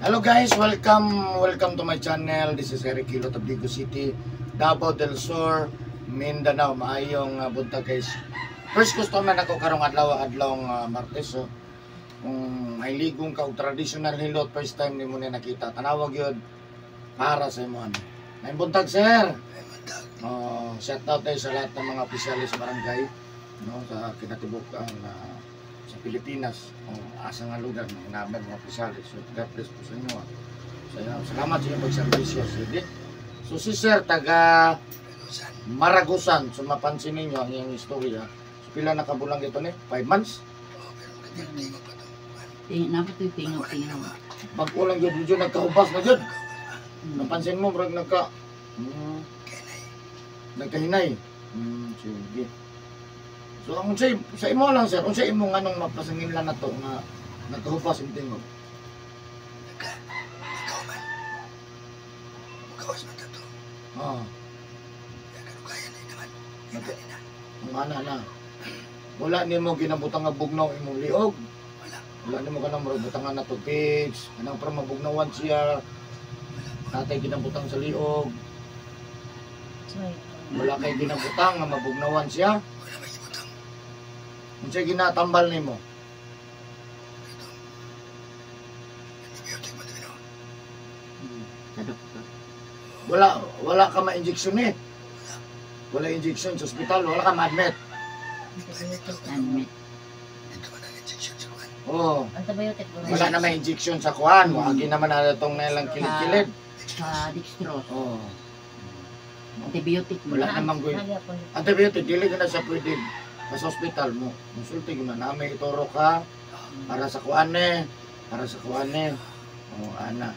Hello guys, welcome welcome to my channel. This is Eric Hilot of Digos City, Davao del Sur, Mindanao. Maayong buntag, guys. First customer nako karong adlaw, adlawng Martes. So, kung may ligong ka og traditional hilot, first time nimo ni nakita. Tanawag yun para sa imo ano. May buntag, sir. Oh, shout out tayo sa lahat ng mga opisyalis barangay, no, sa kinatibuk-an sa Pilipinas, o asa nga lugar ng namin mga opisyalis. So, God bless po sa inyo. Ah. So, yan, salamat sa inyong pagserbisyo. Sige. So, si Sir, taga Maragusan. So, mapansin ninyo ang iyang istorya. So, pila na kabulang ito ni? 5 months? Tingnan ko ito, tingog, tingog. Bago lang yun, medyo nagkaubas na yun. Napansin mo, murag nagkahinay. Sige. So, ang sa imo lang, sir, unsa imo nganong mapasangin lang na to nga nagkahupas yung tingog? Ikaw man. Mugawas man tato. Ah, Kanugayan na naman. Nagka- na. ang ana na. Wala nimo ginabutang nga bugnaw imong liog. Wala. Wala nimo kanang murag butangan na to pigs, kanang para mabugnawan siya. Tatay ginabutang sa liog. Wala kay ginabutang nga mabugnawan siya. Wala may ibutang. Unsa ginatambal nimo? Ito. Antibiotic man ito. Sa doktor. Wala wala ka ma-injection eh. Wala injection sa ospital, wala ka ma-admit. Admit. Dito man ang injection sa kuwan. Oh, Antibiotic bro. wala na may injection sa kuan, wagi naman na itong nalang kilid-kilid. Sa dextrose. Oh, Antibiotic mo. Wala namang goy. Antibiotic dili ka na siya pwede sa ospital mo. Konsulti ko na namin ituro ka para sa kuan eh, para sa kuan eh. Oh, ana.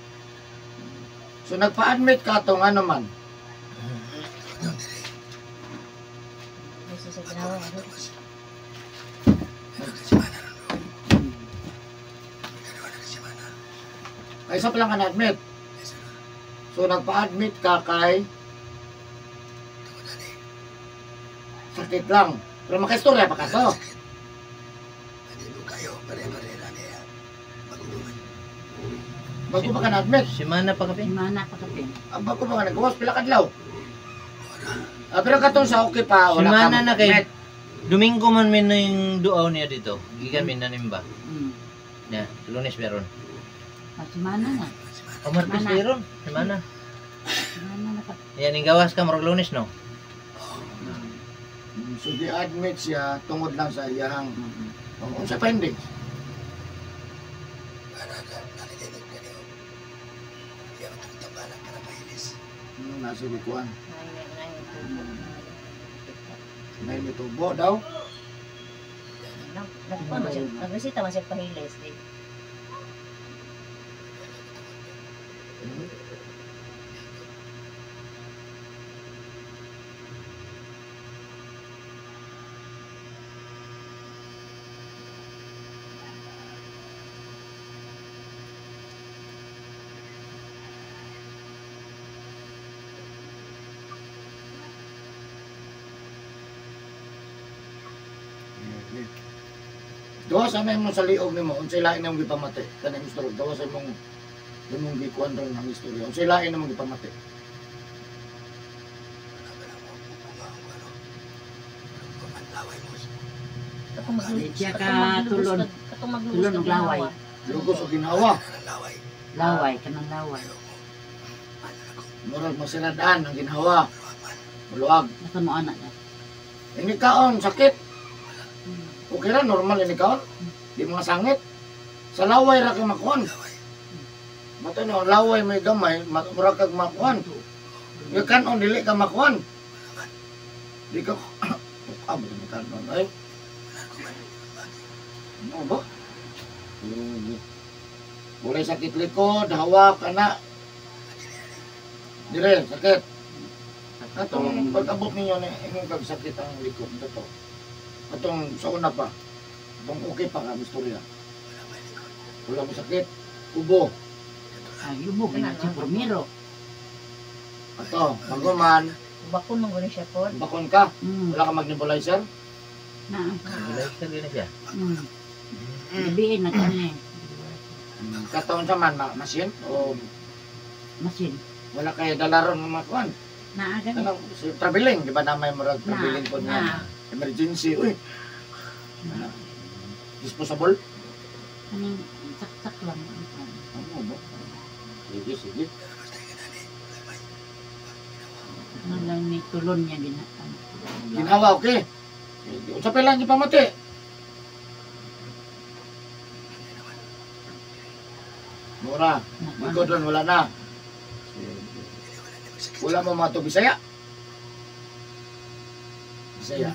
So nagpa-admit ka to nga naman. Ito dire. Sa ginawa. Tumas. Ano ka semana ron? Ano ka semana? Ay isa pa lang ka na-admit. Isa na. So nagpa-admit ka kay Tungod ani. sakit lang. Pero makaistorya pa ka to. Sakit. Hindi mo kayo. Pare-pare na niya. Magulo man. Bago pa ka na-admit. Semana pa kape. Semana pa kape. Ah, bago pa ka nagawas pila kadlaw. Ah, pero katong sa okay pa wala ka. Semana na kay ma-admit. Domingo man min na yung duaw niya dito. Gikan min na nimba. Na, Lunes meron. Ah, semana na. O Martes Semana. meron. Semana. Semana na kape. Yan yung gawas ka murag Lunes, no. So di-admit siya tungod lang sa iyang oh, unsa findings? Para na nalilinit ka niyo. Iya matong tambalan para pahilis. Nasa gikuan. May mitubo daw. Nagresita man siya pahilis. Di. Okay. Gawa sa mo sa liog nimo, unsay lain imong gipamati? Kanang istorya, gawa sa imong imong gikuan ron ang istorya. Unsay lain imong gipamati? Wala ba na mo bunga ang ano? Manlaway mo. Katong Di siya ka tulon. Katong maglugos Tulon ka og laway. ginawa. Lugos o ginawa, Ang laway. Laway, kanang laway. Ano na ko? murag masiradaan ang ginawa. Muluag. Basta mo anak na. Ini kaon sakit. Okay ra normal ini kaon. Di mga sangit. Sa laway ra kay makuan. Mata no laway may gamay, murag kag makuan. Yung kanon dili ka makuan. Di ka ah, buti may kanon ay. Ano ba? Sige. Walay sakit likod, hawak, ana. Dire, sakit. Atong pag-abot ninyo na imong kag sakit ang likod to. Atong sa una pa. Atong okay pa ka istorya. Wala may likod. Wala mo sakit. Ubo. Ay, yubo, ganyan siya primero. Ato, maguman, Bakon man gani siya pod. bakon ka. Mm. Wala ka mag-nebulizer. Na. Nebulizer gina siya. Gabi na kami. Kataon sa man machine o Masin. wala kay dalaron nga mga kuan. Naa gani. Kanang si traveling, di ba na may murag traveling po Na. nga emergency. Uy. Na. Disposable? Kaning saksak lang. Ano ba? Sige, sige. Ano lang ni tulon niya gina. Ginawa, okay. Sige. Unsa pa lang pamati? Mura. Likod ron, wala na. Sige. Wala mo mga to Bisaya. Bisaya.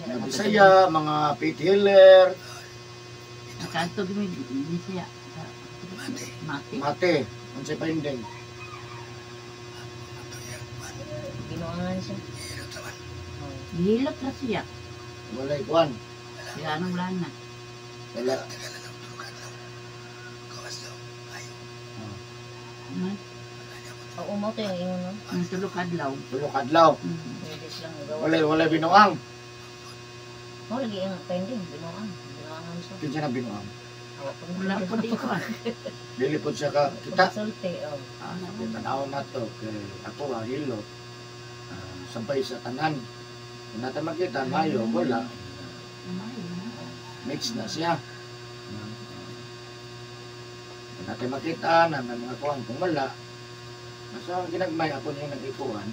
Mga Bisaya, mga pit healer, Nakaadto gimi ni siya. Mati. mate, unsay paindeng. Binuangan siya. Gihilot ra siya. Walay kuan. Sila anong wala na. Wala. Man, Oo, mo to yung ingon, no? ang tulo ka adlaw. Tulo ka adlaw. Hindi silang gawa. Walay walay binuang. Mo lagi ang pending, binuang. Binuangan siya. Kinsa na binuang? Awa po. Wala po di ko ah. Dili po siya ka kita. Sulti, oh. Ah, tanaw na to kay ako ah, hilot. Ah, sabay sa tanan. Kung natin makita, mayo, wala. Mix na siya. Kung natin makita na may mga kuhan, kung wala, basta ginagmay ako niya nag-ikuhan.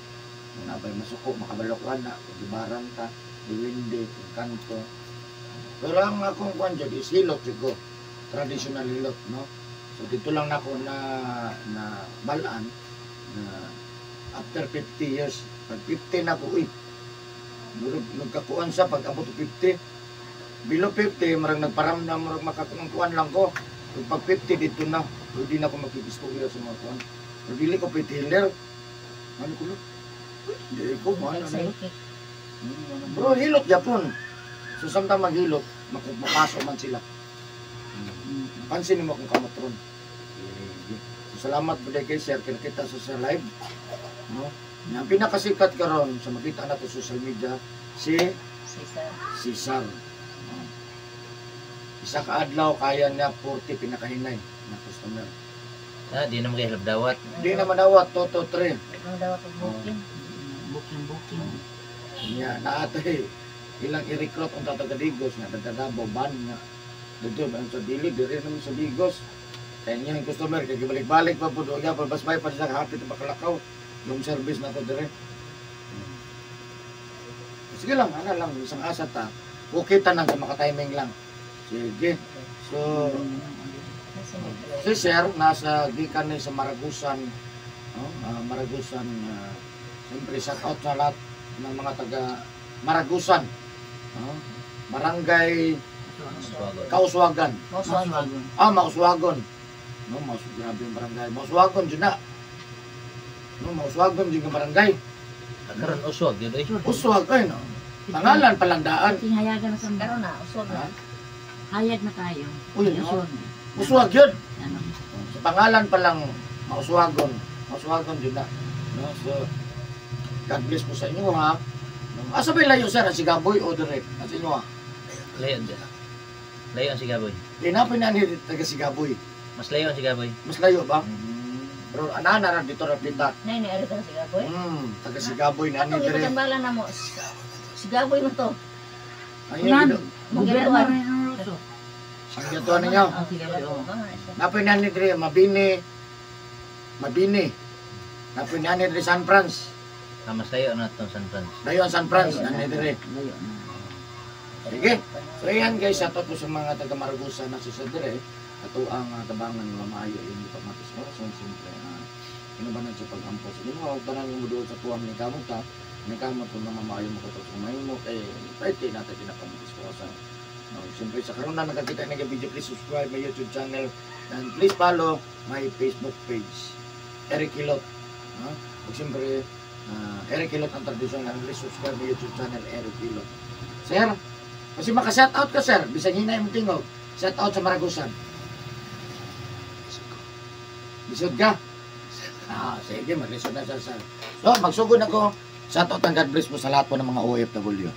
Kung nabay masuko, makabalokuan na, kung gibaran ta, diwindi, kung kanto. Pero ang akong kuhan dyan is hilot, ko. Traditional hilot, no? So dito lang nako na na balaan na after 50 years, pag 50 na ko, uy, murag nagkakuan sa pag abot og 50. Below 50, marang nagparamdam, murag makakuan lang ko. Kung pag 50 dito na, pwede na ako makikistorya sa mga kuan. Pero dili ko pwede. Ano ko lo? Di ko, mahal na yun. Psychic. Bro, hilot Japon. So samtang maghilot, mapasok man sila. Pansin mo kung kamot ron. Sige. So, salamat po kay sir, kita sa sir live. No? Ang pinakasikat karon sa makita nato sa social media si Cesar. Cesar. No? Isa ka adlaw kaya niya 40 pinakahinay na customer. Ah, di na makahilab dawat. Di na manawat toto 3. Ang dawat og booking. Booking, booking. Niya naatay ilang i-recruit ang taga Digos nga taga Davao ban nga dito man sa dili dire naman sa Digos. Kaya niya ang customer kay gibalik-balik pa pud ya pa bas may pa siya hapit pa kalakaw yung service na to dire. Sige lang, ana lang isang asa ta. Okay tanan sa maka-timing lang. Sige. So si sir nasa gikan ni sa Maragusan, no? Maragusan, siyempre shout out sa lahat ng mga taga Maragusan, no? Barangay Swagon. Kauswagan. Mauswagon. Ah, Mauswagon. No, grabe yung barangay. Mauswagon dyan na. No, Mauswagon dyan yung barangay. Karon uswag yun oy. Uswag ay no. Pangalan palandaan. Kasi hayagan na sa Karon na, uswag na. Ha? Hayag na tayo. Uy, no? Uswag. Uswag yun. Ano? Sa pangalan pa lang Mauswagon. Mauswagon dyan na. No, so God bless po sa inyo ha. No, asa ba yung layo sir? Ang Sigaboy o direct? Sa inyo ha? Layo ang Layo ang Sigaboy. Tinapin na ni taga Sigaboy. Mas layo ang Sigaboy. Mas layo ba? Pero anana ra dito ra pita. Nay ni ari ka sa Sigaboy. Taga Sigaboy na ni Atong dire. ipatambala na mo. Sigaboy mo to. Ang inyo Gobernador ni Russo. ang gituan ninyo. Ah, Sigaboy, oh. Napoy na ni dire Mabini. Mabini. Napoy na ni dire San Franz. Ah, mas layo na itong San Franz. Layo ang San Franz na ni dire. Layo na. Sige. So ayan guys, shout out po sa mga taga Maragusan na sa dire. Ato ang tabangan nga maayo yung pagmatis orason siyempre. Inubanan sa pag-ampo sa Ginoo, tanan yung muduol sa tuwang ni kamot ha. Ni kamot kung namamayo mo kato sa mo kay pwede natin kinapamatis orason. No, siyempre sa karon na nakakita ng video, please subscribe my YouTube channel and please follow my Facebook page. Eric Hilot. No? Ug siyempre Eric Hilot ang tradisyon and please subscribe my YouTube channel Eric Hilot. Sir, kasi maka-shout out ka sir, bisan hina imong tingog. Shout out sa Maragusan. Lisod ka? Ah, sige, maglisod na sir, sir. So, magsugod ako. Shout out and God bless po sa lahat po ng mga OFW.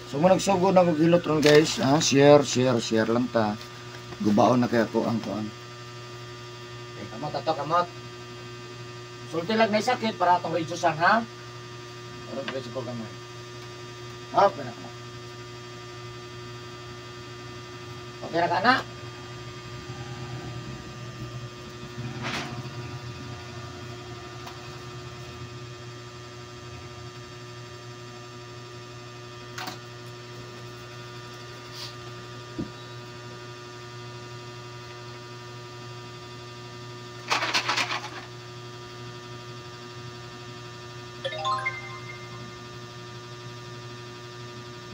So, mo nagsugod ako gilot ron guys. Ah, share, share, share lang ta. Gubaon na kaya ko ang kuan. Okay, kamot ato, kamot. Sulti lang na sakit para atong reducean ha. Aron diretso ko gamay. Hop, na ka. Okay ra ka na?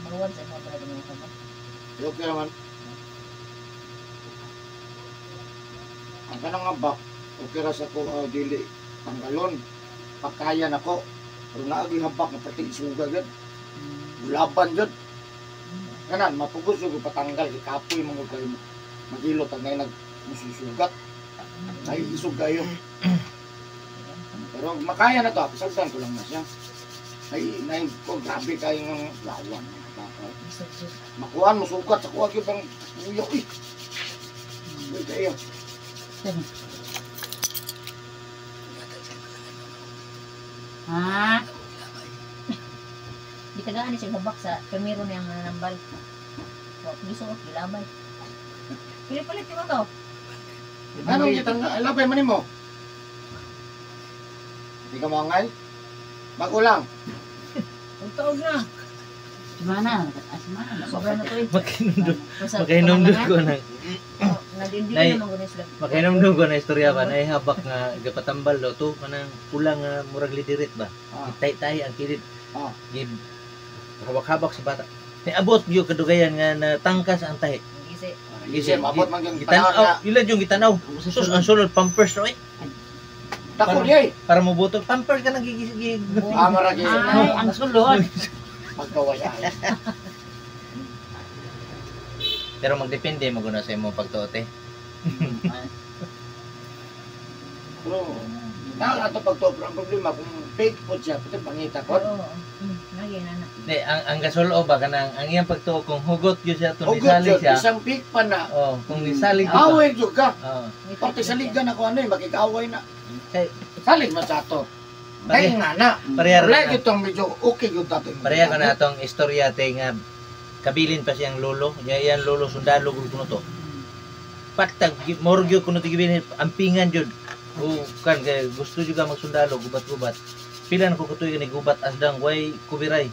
Maruwan sa mga talaga mga kaba. Okay naman. Ang kanang nga bak, okay ra sa ko dili tanggalon. Pagkaya nako. Pero naagi habak nga pati isuga gyud. Laban gyud. Kanan mapugos jud patanggal kay kapoy man gud kayo. Magilot ang nag mususugat. Ay isog kayo. Pero makaya na to, pasagdan ko lang na siya. Ay, nay ko grabe kayo ng lawan. Makuan mo sugat sa kuha gyud bang uyo eh. Uy kayo. Ha? Di tagaan ni siya habak sa primero niyang nanambal. Wa gisuot gilabay. Pili-palit mo to. Anong gitang labay man nimo? Di ka moangay? Bago lang. Ugtaog na. Sumana, sumana. Sobra na to eh. Makainomdum ko ng Nadindi Nay, naman gud sila. Makainomdum ko na istorya ba na habak nga gapatambal do to kanang pula nga murag lidirit ba. Ah. Itay-tay ang kilid. Ah. Gib habak-habak sa bata. Niabot gyud kadugayan nga natangkas ang tahi. Gisi. Gisi, mabot man yung panahon Gitanaw, nga. ila yung gitanaw. Sus, ang sulod pampers oy. Dako di ay. Para mobuto pampers ka nang gigis. Ah, maragi. Ay, ang sulod. Pagkaway ay. Pero magdepende mo guna sa imong pagtuote. Pero na ato pagtuo pero ang problema kung fake po siya, pati pangita ko. Oo. Nagi na na. Di, ang gasulo ba kanang ang iyang pagtuo kung hugot gyud siya to Hugot nisalig yun, siya. isang fake pa na. Oh, kung nisalig gyud ba. Away jud ka. Oh. Pati saligan ako ano eh, makikaway na. Kay Salig man sa ato. Kaya nga na. pareha Wala na. itong medyo okay yun dato. Pareha ka na atong istorya te nga kabilin pa siyang lolo. Nya iyang lolo sundalo gud kuno to. Patag moro gyud kuno to gibilin ampingan jud. O kan kay gusto jud ka magsundalo gubat-gubat. Pila na ko katuig ni gubat asdang way kubiray.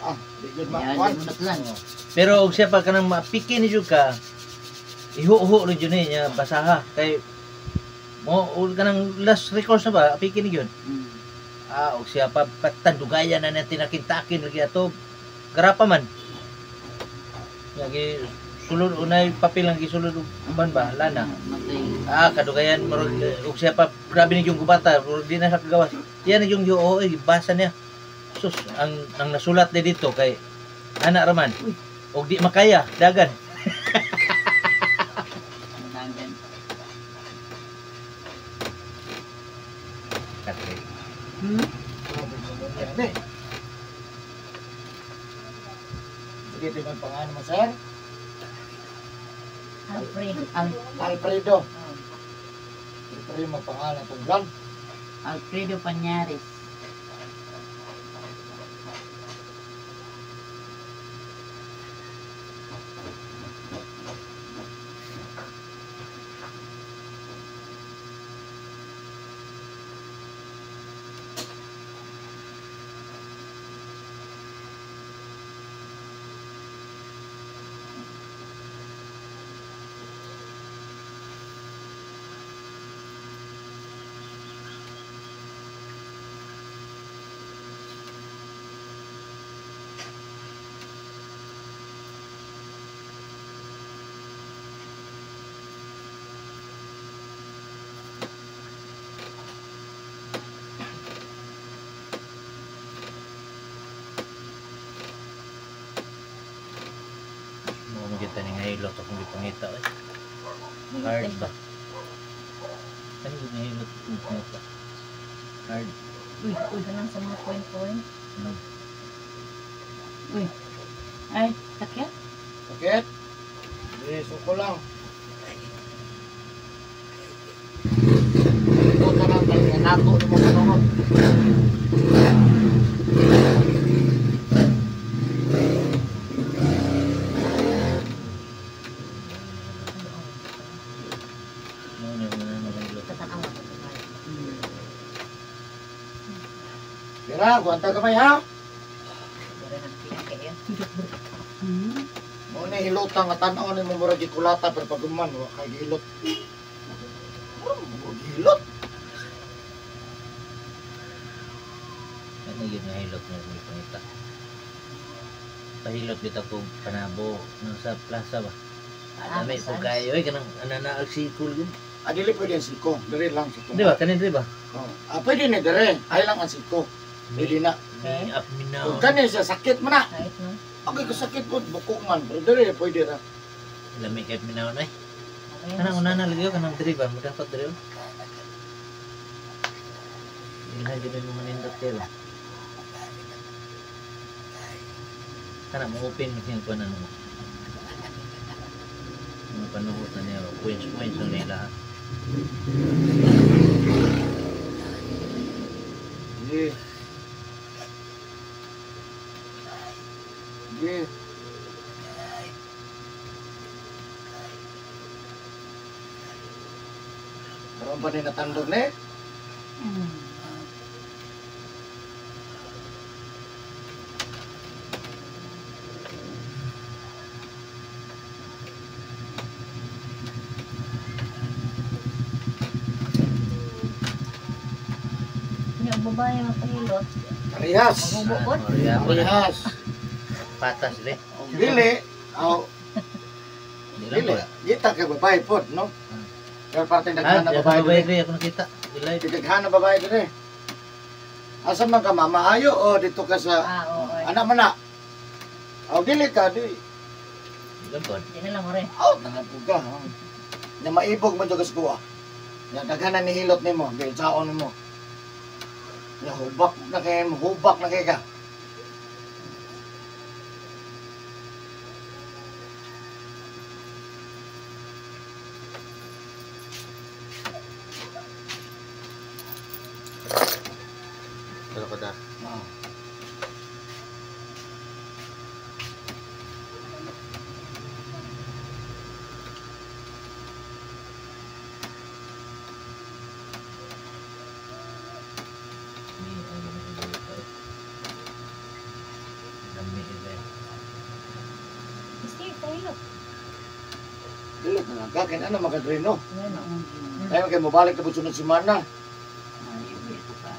Ah, di jud Yan, makuan. di mo na plan. Pero og siya pa kanang mapiki ni jud ka, ihuho rin jud ni niya basaha kay mo ul kanang last recourse na ba apiki ni jud. Ah, og siya pa patandugayan na natin nakintakin lagi ato. Garapa man. Lagi sulod unay papel ang gisulod og uban ba lana. Matay. Ah, kadugayan murag og siya pa grabe ni yung gubata, murag di na siya kagawas. Yan yung oo, eh, basa niya. Sus, ang nasulat ni dito kay ana raman. Og di makaya, dagan. Dagan. Katre. Eh. Sige, tingnan pangalan mo, sir. Alfred. Alfredo. Alfredo mo pangalan itong vlog. Alfredo Pañares. Mo kita ni ngahilot akong gipangita oy. Hard ba? Kani gud ngahilot akong gipangita. Hard. Uy, uy, kanang sa mga point-point. Uy. Ay, sakit? Sakit? Di, suko lang. Nato ni mo panungot. Mo na mo na mahilot. Tatanawa ko sa kaya. Dira, guwanta kamay ha. Dira nang pinake yan. Mo ni hilota nga tan-aw ni mo murag gikulata pero pag human wa kay gihilot. Murag mo gihilot. Ano yun nga hilot nga kung ipangita. Pahilot bitaw ko panabo nang sa plaza ba. Ah, Dami po massage. kayo oy kanang ananaag sikul yun. Ah, dili pwede ang siko. Diri lang sa Di ba? Kanin di ba? Oh. Ah, pwede ni dire. Ay lang ang siko. Pwede na. Me up me now. Kung kani siya sakit man na. Kahit no. Okay, ko sakit po, bukok man. Pero dire, pwede ra. Lami kay minaw na eh. Mamaya Kanang mas- una na lagi kanang diri ba? Mo dapat diri. oh. Ilhan jud mo manindot kayo ba? Kana mo open mo siyang kuan ano mo. Mga panuhot na niya, points points ang nila. ha. Sige. Sige. Karon pa ni natandog ni? Hindi ang babae mapahilot. Parehas. Magbubukod. Ah, Maria, wala. Parehas. Patas dire. Ang dili, aw, Di lang dili. po. Kita kay babae pod, no? Pero parte Ah, daghan na di ako babae babae dire. dire ako nakita. Dilay. Daghan na babae dire. Asa man ka mama ayo o dito ka sa Ah, oo. ay. anak man na. Aw dili ka di. Di lang po. Di na lang ore. Out na lang po ka. ha? Nya maibog man jud ka sa kuha. Nya daghan na nihilot nimo, bilsaon nimo. Nya hubak na kay hubak na kay ka. Pero kada. Ah. Ni ang ginagawa ko. Lami iba. Steve, pahilot. Dili na lang ka kay ano makadreno. Ano? Tayo kay mobalik na po sunod semana. Ay, uwi ko pa.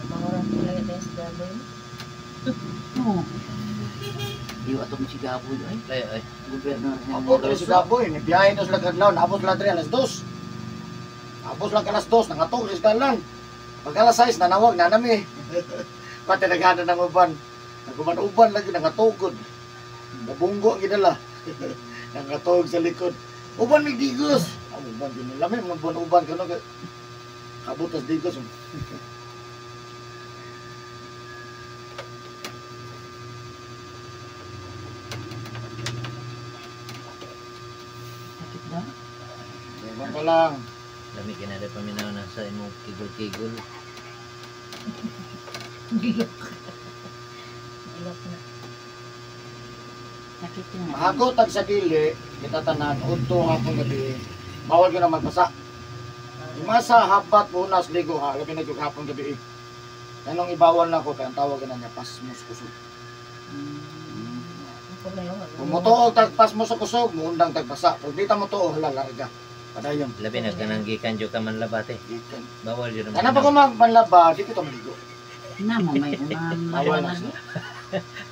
Maurang pila yung SW. Oo. Iyo atong si Gaboy ay. Ay ay. Gobernador ng Abot rin si Gaboy, ni biyahe to sila kadlaw, naabot sila diri alas 2. Abot lang alas 2, nangatog sa dalan. Pag alas 6, nanawag na nami. Pati naghana ng uban. Naguman-uban lagi, nangatugod. Nabunggo ang gidala. Nangatog sa likod. Uban may digos. Ang uban din nila. May mga buwan-uban ka no. Kabutas digos. Sakit daw. Ewan pa lang. Lami kinada paminaw na sa imong kigol-kigol. Gilok. Gilok na. Sakit yun. Mahagotag sa dili, kita tanan, udto hapon gabi. Bawal yun ang magbasa. Imasa, habat, punas, ligo ha. Labi na yung hapon gabi. Anong ibawal na ako, kaya ang tawag na niya, pasmos kusog. Ang problema. Kung motuo tag pasmos sa kusog, muundang tagbasa. Pag di ta motuo, hala, larga. Padayon. Labi na kanang gikan jud ka manlabate. Gikan. Bawal jud Kana pa ko magpanlaba, di ko maligo. Na mo may unang Bawal na siya.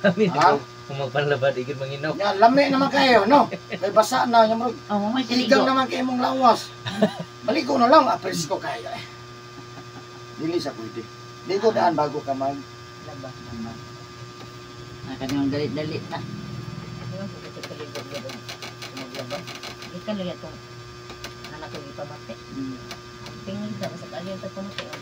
Amin Ha? ko. Kung magpanlaba di gid manginaw. Ya, lami naman kayo, no? May basa na, yung murag, Oh, may igang kaligo. naman kayo mong lawas. Maligo na lang, apresko kayo eh. Dili sa pwede. Ligo daan bago ka mag... Laba. Na kanyang dali-dali ta. Di ba pagkita kaligo gano'n? Maglaba. Ikan lang itong anak ko ipamate. Tingin ka, basta kaliyan ito pamate. oh.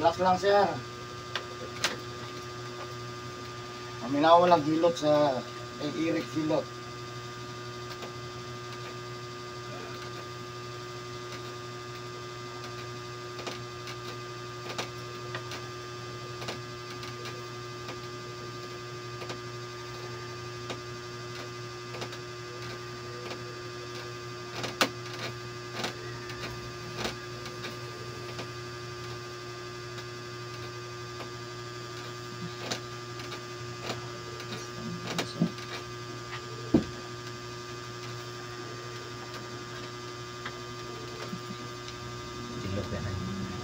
Relax lang, sir. Paminaw lang hilot sa kay Eric Hilot. Dilok ka ng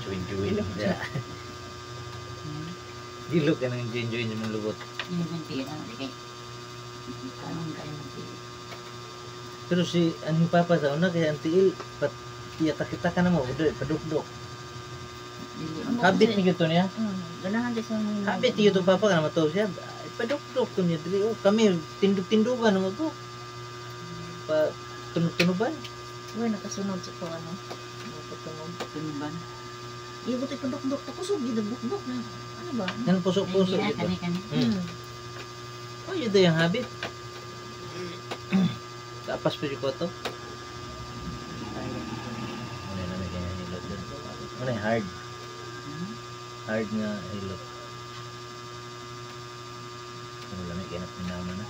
join-join. Yeah. Dilok ka ng join-join yung lubot. Yung tiil ang kay. Kanon kayo ng tiil. Pero si ang papa sa una kay ang tiil pat kita ka na mo, udoy, padukdok. Dili Habit ni gyud to niya. Ganahan di sa mga Habit ni gyud to papa kana matuo siya. Ay, padukdok to niya dili. Oh, kami tindog-tindugan mo to. Pa tunog-tunuban. Uy, nakasunod sa to ano. Mapatunog. Tunuban. Ibo tayo padukdok. Takusog, gidagdukdok na. Ano ba? Kan puso-puso Ay, gyud to. kani kani. Oh, yun daw yung habit. Tapas pa ko to. Ano na may ganyan hilot dun. Ano yung hard? Hard nga hilot. Ano lamig kaya na na.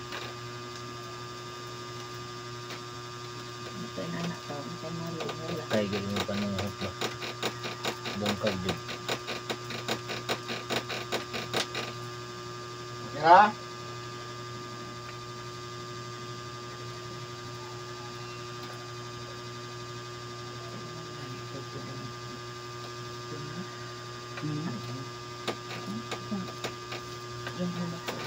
Ito yung anak ko. Ito yung mga wala. Kaya galing mo pa nung hukba. Bungkag dun. Okay ra? Yung anak ko.